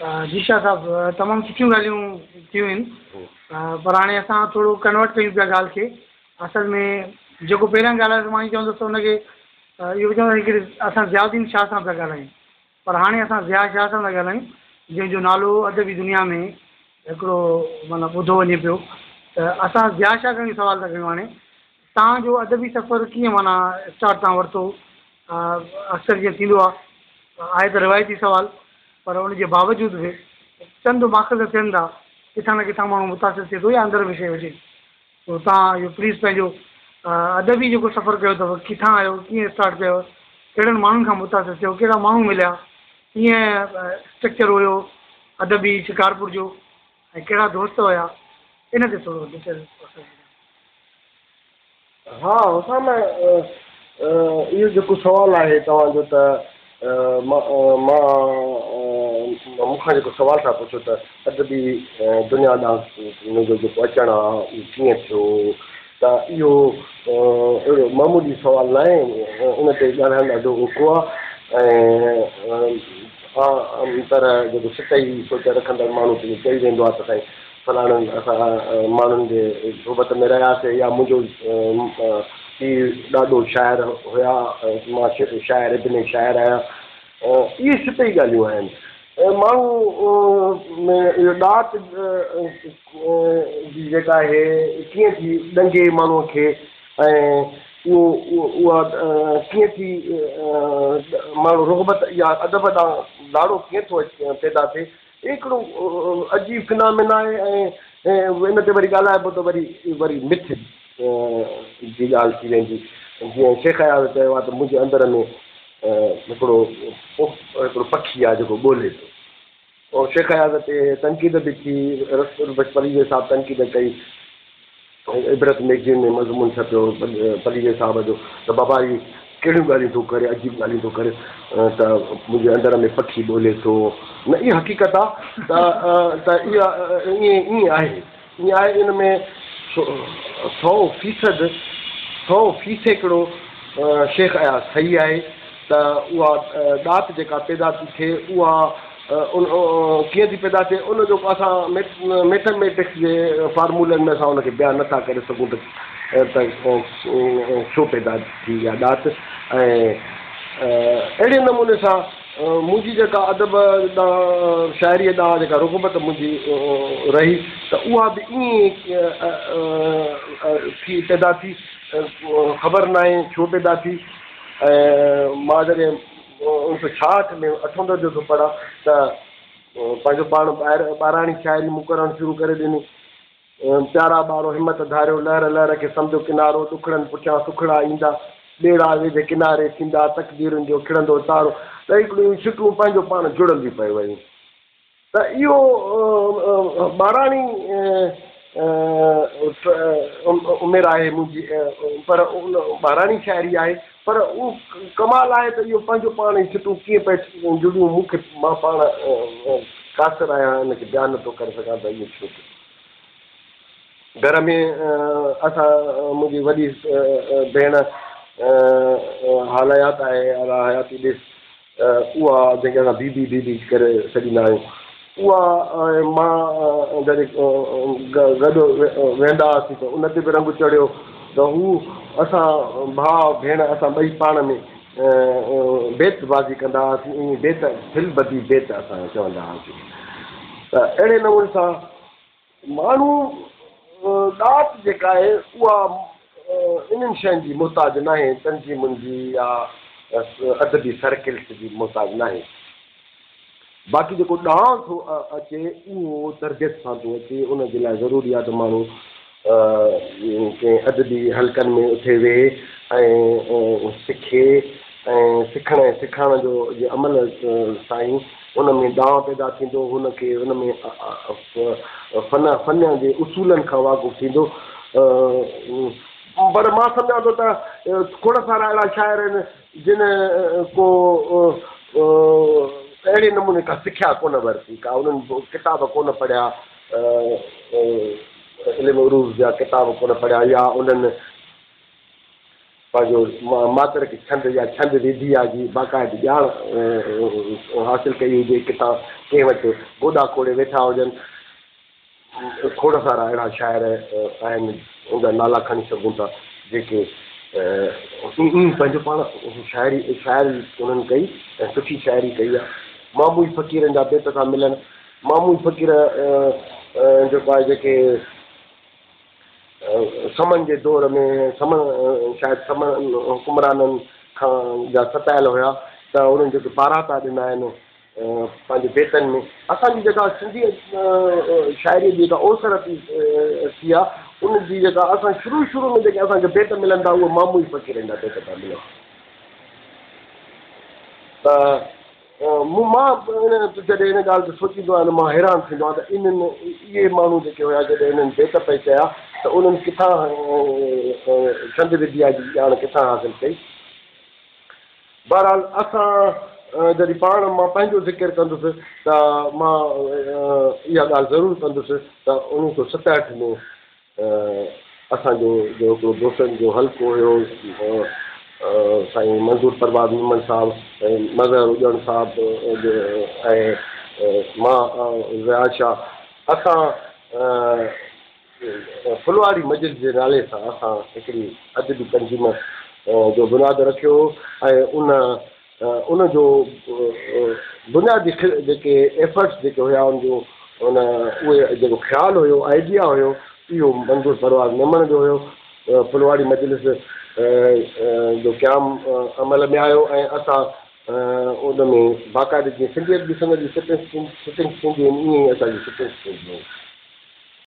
جي شاهه صاحب تمام سٺيون ڳالهيون ٿيون آهن پر هاڻي اسان ٿورو ڪنورٽ ڪيون پيا ڳالهه کي. اصل ۾ جيڪو پهريان ڳالهايو مان ائين چوندس ته ان کي اهو به چوندس هڪڙي اسان ضياء الدين شاهه سان پيا ڳالهايون پر هاڻي اسان ضياء شاهه سان ٿا ڳالهايون جنهن جو نالو ادبي دنيا ۾ هڪڙو معنيٰ ٻڌو وڃي پيو ته اسان ضياء شاهه کان ئي سوال ٿا ڪيون هاڻي توهان جو ادبي سفر ڪيئن معنيٰ اسٽارٽ توهان ورتو؟ اڪثر جيئن ٿيندو آهي، آهي ته روايتي سوال پر ان جي باوجود به چند ماخذ ٿين ٿا، ڪٿان نه ڪٿان ماڻهو متاثر ٿئي ٿو يا اندر ۾ شيء هجي. سو توهان اهو پليز پنهنجو ادبي جيڪو سفر ڪيو اٿو، ڪٿان آيو، ڪيئن اسٽارٽ ڪيو، ڪهڙن ماڻهن کان متاثر ٿيو، ڪهڙا ماڻهو مليا، ڪيئن اسٽرڪچر هيو ادبي شڪارپور جو ۽ ڪهڙا دوست هيا، ان تي ٿورو ڊيٽيل اسان کي ٻڌايو. ها اسامه اهو جيڪو سوال آهي توهان جو ته مان مون کان جيڪو سوال ٿا پڇو ته ادبي دنيا ڏانهن منهنجو جيڪو اچڻ آ اهو ڪيئن ٿيو ته اهو اهڙو معمولي سوال ناهي ان تي ڳالهائڻ ڏاڍو اوکو آ ۽ عام طرح جيڪو سطحي سوچ رکندڙ ماڻهو ته اهو چئي ويندو آ ته سائين فلاڻن اسان ماڻهن جي صحبت ۾ رهياسي يا منهنجو پيء ڏاڏو شاعر هيا مان شاعر ابن شاعر آهيان اهي سطحي ڳالهيون آهن ماڻهو ۾ اهو ڏات جي جيڪا آهي ڪيئن ٿي ڏنگي ماڻهوء کي ۽ اهو اها ڪيئن ٿي ماڻهو رغبت يا ادب ڏانهن لاڙو ڪيئن ٿو پيدا ٿئي هڪڙو عجيب فنامينا آهي ۽ ان تي وري ڳالهائبو ته وري وري مٿ جي ڳالهه ٿي ويندي. جيئن شيخ اياز چيو آهي ته منهنجي اندر ۾ هڪڙو هڪڙو پکي آهي جيڪو ٻولي ٿو. شيخ اياز تي تنقيد به ٿي، رسول بخش پليجي صاحب تنقيد ڪئي. عبرت مئگزين ۾ مضمون ڇپيو پليجي صاحب جو ته بابا هي ڪهڙيون ڳالهيون ٿو ڪري عجيب ڳالهيون ٿو ڪري ته منهنجي اندر ۾ پکي ٻولي ٿو نه اها حقيقت آ ته ته اها ائين ائين آهي ائين آهي ان ۾ سو فيصد سو في سيڪڙو شيخ اياز صحيح آهي ته اها ڏات جيڪا پيدا ٿي ٿئي اها ان ڪيئن ٿي پيدا ٿئي ان جو اسان ميٿميٽڪس جي فارمولن ۾ اسان ان کي بيان نٿا ڪري سگهون ته ته ڇو پيدا ٿي اها ڏات ۽ اهڙي نموني سان منهنجي جيڪا ادب ڏانهن شاعريء ڏانهن جيڪا رغبت منهنجي رهي ته اها به ائين ٿي پيدا ٿي خبر ناهي ڇو پيدا ٿي ۽ مان جڏهن اڻويهه سو ڇاهٺ ۾ اٺون درجو ٿو پڙهان ته پنهنجو پاڻ ٻاهر ٻاراڻي شاعري مون ڪرڻ شروع ڪري ڏني. پيارا ٻارو همت ڌاريو، لهر لهر کي سمجهو ڪنارو، ڏکڙن پٺيان سکڙا ايندا، ٻيڙا ويجهه ڪناري ٿيندا، تقديرن جو کڙندو تارو. ته هڪڙيون سٽون پنهنجو پاڻ جڙنديون پئي ويون. ته اهو ٻاراڻي عمر آهي منهنجي پر ان ٻاراڻي شاعري آهي پر اهو ڪمال آهي ته اهو پنهنجو پاڻ ئي سٽون ڪيئن پئي جڙيون مون کي مان پاڻ قاصر آهيان ان کي بيان نٿو ڪري سگهان ته اهو ڇو ٿيو. گهر ۾ اسان منهنجي وڏي ڀيڻ حال حيات آهي الله حياتي ڏيس اها جنهن کي اسان بي بي بي بي ڪري سڏيندا آهيون اها ۽ مان جڏهن گڏ ويهندا هئاسين ته ان تي به رنگ چڙهيو ته هو اسان ڀاء ڀيڻ اسان ٻئي پاڻ ۾ بيت بازي ڪندا هئاسين ۽ بيت دل ٻڌي بيت اسان چوندا هئاسين ته اهڙي نموني سان ماڻهو ڏات جيڪا آهي اها انهن شين جي محتاج ناهي، تنظيمن جي يا ادبي سرڪلس جي محتاج ناهي. باقي جيڪو ڏانء ٿو اچي اهو تربيت سان ٿو اچي، ان جي لاء ضروري آهي ته ماڻهو ڪنهن ادبي حلقن ۾ اٿي ويهي ۽ سکي ۽ سکڻ ۽ سکائڻ جو جي عمل سان ئي ان ۾ ڏانء پيدا ٿيندو، هن کي ان ۾ فن فن جي اصولن کان واقف ٿيندو. پر مان سمجهان ٿو ته کوڙ سارا اهڙا شاعر آهن جن ڪو اهڙي نموني ڪا سکيا ڪونه ورتي، ڪا انهن ڪتاب ڪونه پڙهيا، علم عروض جا ڪتاب ڪونه پڙهيا يا انهن پنهنجو ماترڪ ڇند يا ڇند وديا جي باقاعدي ڄاڻ حاصل ڪئي هجي، ڪٿان ڪنهن وٽ گوڏا کوڙي ويٺا هجن. کوڙ سارا اهڙا شاعر آهن، ان جا نالا کڻي سگهون ٿا، جيڪي ائين پنهنجو پاڻ شاعري شاعري انهن ڪئي ۽ سٺي شاعري ڪئي آهي. ماموئي فقيرن جا بيت ٿا ملن. ماموئي فقير جيڪو آهي جيڪي سمن جي دور ۾ سمن شايد سمن حڪمرانن کان جا ستايل هيا ته انهن جيڪي پاراتا ڏنا آهن پنهنجي بيتن ۾ اسان جي جيڪا سنڌي شاعريء جي جيڪا اوسر ٿي ٿي آهي ان جي جيڪا اسان شروع شروع ۾ جيڪي اسان کي بيت ملن ٿا اهي ماموئي فقيرن جا بيت ٿا ملن ته مون مان ان جڏهن ان ڳالهه تي سوچيندو آهيان ته مان حيران ٿيندو آهيان ته انهن اهي ماڻهو جيڪي هيا جڏهن انهن بيت پئي چيا ته انهن ڪٿان ڇند وديا جي ڄاڻ ڪٿان حاصل ڪئي. بهرحال اسان جڏهن پاڻ مان پنهنجو ذڪر ڪندس ته مان اها ڳالهه ضرور ڪندس ته اڻويهه سو ستهٺ ۾ اسان جو جو هڪڙو دوستن جو حلقو هيو سائين منظور پرواز ميمڻ صاحب ۽ مظهر اڄڻ صاحب ۽ مان رياض شاهه اسان ڦلواڙي مجلس جي نالي سان اسان هڪڙي ادبي تنظيم جو بنياد رکيو هو ۽ ان ان جو بنيادي جيڪي ايفرٽس جيڪي هيا ان جو ان اهي جيڪو خيال هيو آئيڊيا هيو اهو منظور پرواز ميمڻ جو هيو. ڦلواڙي مجلس جو قيام عمل ۾ آيو ۽ اسان ان ۾ باقاعده جيئن سنڌي ادبي سنگت جي سٽنگس ٿينديون آهن ائين ئي اسان جون سٽنگس ٿينديون هيون.